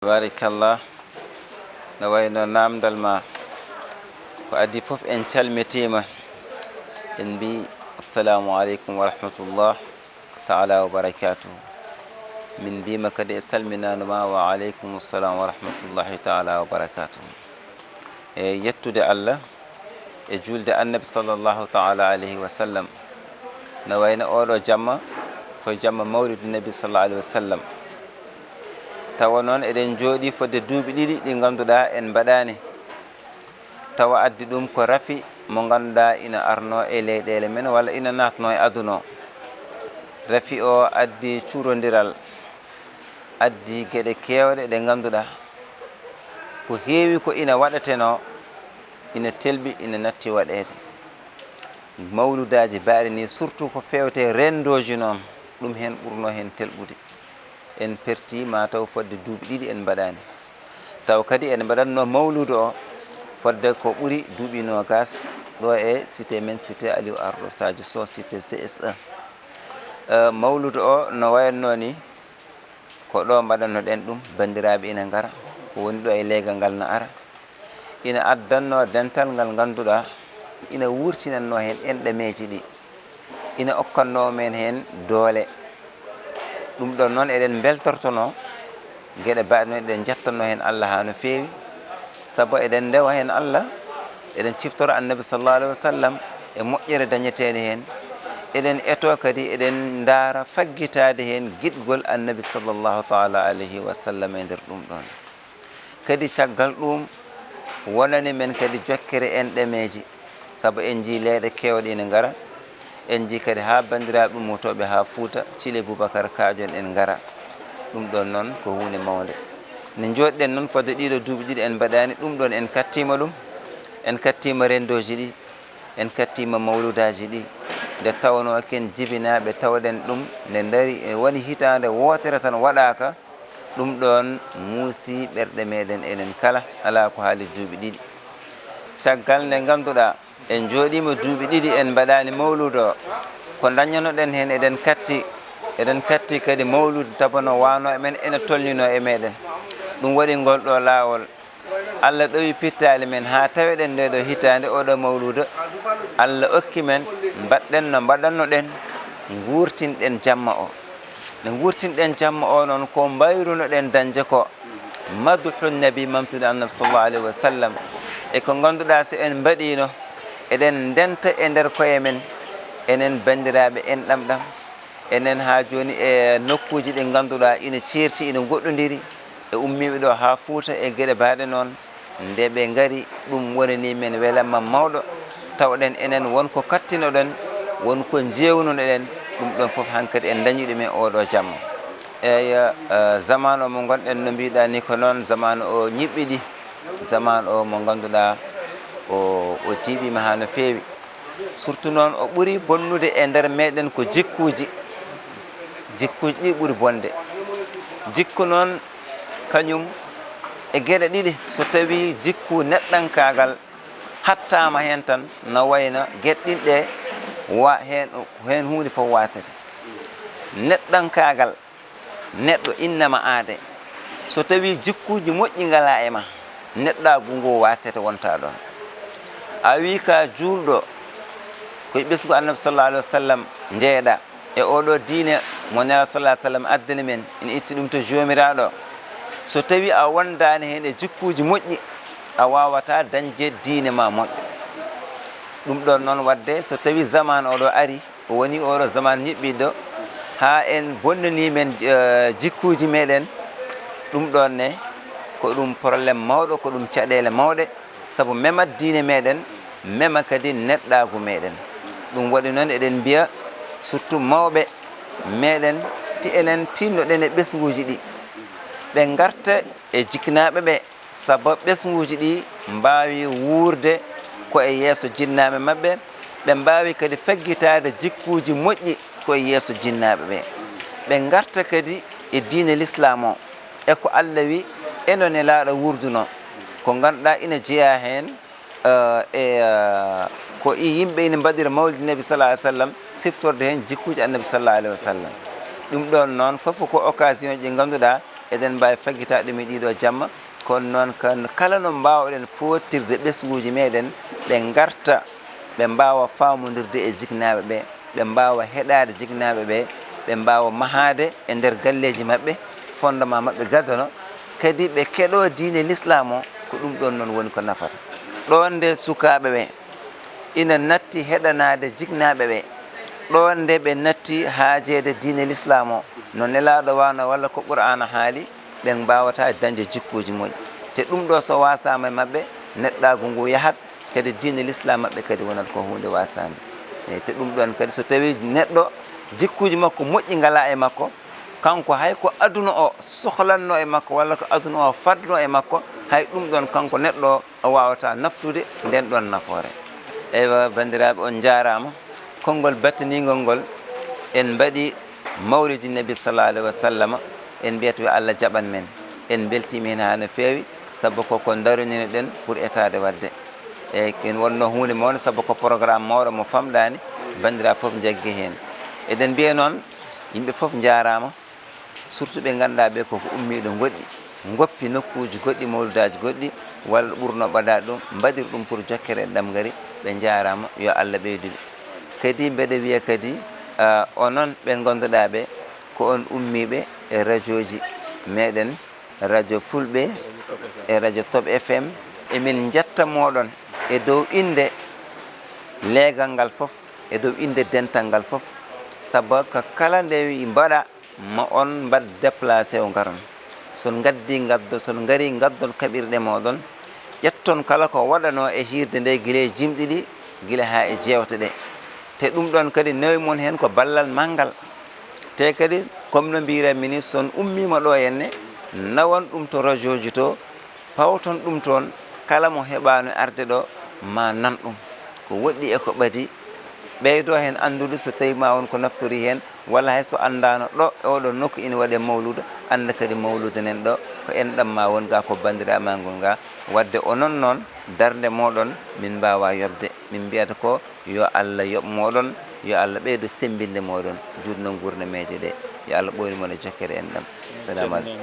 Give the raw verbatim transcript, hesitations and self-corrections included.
Barakallah. No wayno namdal ma ko adii fof, en calmitiima, en mbi assalamu aleykum wa rahmatullah taala wa barakatuh. Min mbima kadi e salminanuma wa aleykum salam wa rahmatullahi taala wa barakatuh. E yettude Allah e julde annabi sallallahu taala alayhi wa sallam. No wayno oɗo jamma ko jamma mawlidu nabi sallallahu alayhi wa sallam. Tawa noon eɗen jooɗi fodde duuɓi ɗiɗi ɗi ngannduɗaa en mbaɗaani. Tawa addi ɗum ko rafi mo ngannduɗaa ina arno e leyɗeele men walla ina naatno e aduna o. Rafi o addi cuurondiral, addi geɗe keewɗe ɗe ngannduɗaa ko heewi ko ina waɗatenoo, ina telɓi, ina natti waɗeede. Mawludaaji baaɗi ni, surtout ko feewte renndooji noon, ɗum heen ɓurno heen telɓude. En perti ma taw fodde duuɓi ɗiɗi en mbaɗaani. Taw kadi en mbaɗatno mawluudu o fodde ko ɓuri duuɓi noogas ɗo e cité men, cité Aliou Arɗo Sadio Sow, cité C S E. Eh, mawluudu o no wayatno ni, ko ɗo mbaɗatno ɗen ɗum, banndiraaɓe ina ngara, ko woni ɗo e leegal ngal na ara. Ina addanno dental ngal ngannduɗaa ina wurtinanno heen enɗameeji ɗi, ina okkanno men heen doole. Ɗum ɗon noon eɗen mbeltortono geɗe baaɗe noon, eɗen njettanno heen Allah haa no feewi, sabu eɗen ndewa heen Allah, eɗen ciftora annabi sallallahu alaihi wa sallam e moƴƴere dañeteende heen. Eɗen eto kadi, eɗen ndaara faggitaade heen giɗgol annabi sallallahu taala alayhi wa sallam e nder ɗum ɗon. Kadi caggal ɗum wonani men kadi jokkere enɗameeji, sabu en njii leyɗe keewɗe ina ngara, en njii kadi haa banndiraaɓe ummotooɓe haa Fuuta, Thillé Boubacar Kadione en ngara. Ɗum ɗon noon ko huunde mawnde. Nde njooɗiɗen noon fodde ɗiɗo duuɓi ɗiɗi en mbaɗaani, ɗum ɗon en kattiima ɗum, en kattiima renndooji ɗi, en kattiima mawludaaji ɗi, nde tawnoo ken jibinaaɓe tawɗen ɗum, nde ndari, e woni hitaande wootere tan waɗaaka, ɗum ɗon muusi ɓerɗe meɗen enen kala, alaa ko haali duuɓi ɗiɗi. Caggal nde ngannduɗaa en njooɗiima duuɓi ɗiɗi en mbaɗaani mawluudu o, ko ndaññanoɗen heen eɗen katti, eɗen katti kadi mawluudu tawano waano e men ene tolnino e meɗen. Ɗum waɗi ngol ɗo laawol. Allah ɗowi pittaali men haa taweɗen nde ɗo hitaande oɗo mawluudu. Allah okki men mbaɗɗen no mbaɗannoɗen, nguurtinɗen jamma o. Nde nguurtinɗen jamma o noon, ko mbayrunoɗen dañde ko madhu nabi, mamtude annabi sallallahu alaihi wa sallam. E ko ngannduɗaa so en mbaɗiino, eɗen ndenta e nder koye men, enen banndiraaɓe enɗam ɗam, enen haa jooni e nokkuuji ɗi ngannduɗaa ina ceerti, ina ngoɗɗondiri e ummiiɓe ɗo haa Fuuta e geɗe baaɗe noon. Nde ɓe ngari, ɗum wonani men welamma mawɗo. Tawɗen enen won ko kattinoɗen, won ko njeewnunoɗen, ɗum ɗon fof hankadi en ndañi ɗum e oɗo jamma. Eeya, eh, zamaanu o mo ngonɗen, no mbiɗa ni ko noon, zamaanu o ñiɓɓiɗi, zamaanu o mo ngannduɗaa o, o jiiɓiima haa no feewi. Surtout noon o ɓuri bonnude e nder meɗen ko jikkuuji. Jikkuuji ɗi ɓuri bonde. Jikku noon kañum e geɗe ɗiɗi, so tawii jikku neɗɗankaagal hattaama heen tan, no wayno geɗe ɗiɗi ɗe wa-, heen, heen huunde fof waasete. Neɗɗankaagal neɗɗo innama aade. So tawii jikkuuji moƴƴi ngalaa e ma, neɗɗaagu ngu waasete wonta ɗoon. A wii ka juulɗo, ko e ɓesngu Annabi sallallahu alaihi wa sallam njeeɗa, e oɗo diine mo Nelaaɗo sallallahu alaihi wa sallam addani men, ina itti ɗum to Joomiraaɗo. So tawii a wondaani heen e jikkuuji moƴƴi, a waawataa dañde diine ma moƴƴo. Ɗum ɗoon noon waɗde, so tawii zamaanu oɗo ari, o woni oɗo zaman ñiɓɓiɗɗo, haa en bonnani men, eh, jikkuuji meɗen, ɗum ɗoon ne, ko ɗum problème mawɗo, ko ɗum caɗeele mawɗe, sabu memat diine meɗen, mema kadi neɗɗaagu meɗen. Ɗum waɗi noon eɗen mbiya, surtout mawɓe meɗen, ti enen tinnoɗen e ɓesnguuji ɗi. Ɓe ngarta e jiknaaɓe ɓe, sabu ɓesnguuji ɗi mbaawi wuurde ko e yeeso jinnaaɓe maɓɓe, ɓe mbaawi kadi faggitaade jikkuuji moƴƴi ko e yeeso jinnaaɓe ɓe. Ɓe ngarta kadi e diine Lislaam o, e ko Allah wi, e no Nelaaɗo wuurduno, ko ngannduɗaa ina jeyaa heen, eh, e, eh, ko i yimɓe ina mbaɗira mawlidi Nabi sallallahu alaihi wa sallam, siftorde heen jikkuuji Annabi sallallahu alaihi wa sallam. Ɗum ɗoon noon fof ko occasion ji ngannduɗaa Eɗen mbaawi faggitaade ɗum e ɗiiɗoo jamma, kono noon kan-, kala no mbaawɗen fooɗtirde ɓesnguuji meeɗen, ɓe ngarta, ɓe mbaawa faamondirde e jiknaaɓe ɓe, ɓe mbaawa heɗaade jiknaaɓe ɓe, ɓe mbaawa mahaade e nder galleeji maɓɓe, fondement maɓɓe gaddano, kadi ɓe keɗoo diine Lislaam o, ko ɗum ɗoon noon woni ko nafata. Ɗoon nde sukaaɓe ɓe ina natti heɗanaade jiknaaɓe ɓe, ɗoon nde ɓe natti haajeede diine Lislaam o, no Nelaaɗo waano walla ko Qur'aana haali, ɓe mbaawataa dañde jikkuuji moƴƴi. Te ɗum ɗo so waasaama e maɓɓe, neɗɗaagu ngu yahat, kadi diine Lislaam maɓɓe kadi wonat ko huunde waasaande. Eey, te ɗum ɗoon kadi so tawii neɗɗo jikkuuji makko moƴƴi ngalaa e makko, kanko hay ko aduna o sohlanno e makko walla ko aduna o fadno e makko, hay ɗum ɗoon kanko neɗɗo o, o waawataa naftude ndeen ɗoon nafoore. Eywa, banndiraaɓe, on njaaraama. Konngol battiniingol ngol, en mbaɗi mawlidi Nabi sallallahu alaihi wa sallama, en mbiyat yo Allah jaɓan men. En mbeltiima heen haa no feewi, sabu ko ko ndaronino ɗen pour etaade waɗde. E en wonno huunde mawde, sabu ko programme mawɗo mo famɗaani, banndiraaɓe fof njaggi heen. Eɗen mbiya noon, yimɓe fof njaaraama, surtout ɓe ngannduɗaa ɓe koko ummiiɗo ngoɗɗi, ngoppi nokkuuji goɗɗi, mawludaaji goɗɗi, walla ɓurno ɓadaade ɗum, mbaɗir ɗum pour jokkere e ɗam ngari, ɓe njaaraama, yo Allah ɓeydu ɓe. Kadi mbeɗa wiya kadi, ah, onon ɓe ngannduɗaa ɓe, ko on ummiiɓe e rajooji meeɗen, radio Fulɓe e radio Top F M, emin njetta mooɗon e dow innde leegal ngal fof, e dow innde dental ngal fof, sabu ko kala nde mbaɗa, ma on mbaɗ déplacé o ngaron. So on ngaddi ngaddo, so on ngari ngaddon kaɓirɗe mooɗon, ƴetton kala ko waɗanoo e hiirde nde gila e jimɗi ɗi, gila haa e jeewte ɗe. Te ɗum ɗoon kadi nawi mon heen ko ballal manngal. Te kadi, comme no mbiiranmi ni, so on ummiima ɗo henne, nawan ɗum to rajooji to, pawton ɗum toon, kala mo heɓaano arde ɗo, ma nan ɗum. Ko woɗɗi e ko ɓadii, ɓeydo heen anndude so tawii ma won ko naftori heen, walla hay so anndaano ɗo e oɗo nokku ina waɗee mawluudu, annda kadi mawluudu nen ɗo, ko enɗam ma won ga, ko banndiraaɓe ma ngon ga. Waɗde onon noon, darnde mooɗon min mbaawa yoɓde. Min mbiyata ko yo Allah yoɓ mooɗon, yo Allah ɓeydo semmbinde mooɗon, juutno nguurnameeje ɗe. Yo Allah ɓooynu mon e jokkere enɗam. Salamu aleykum.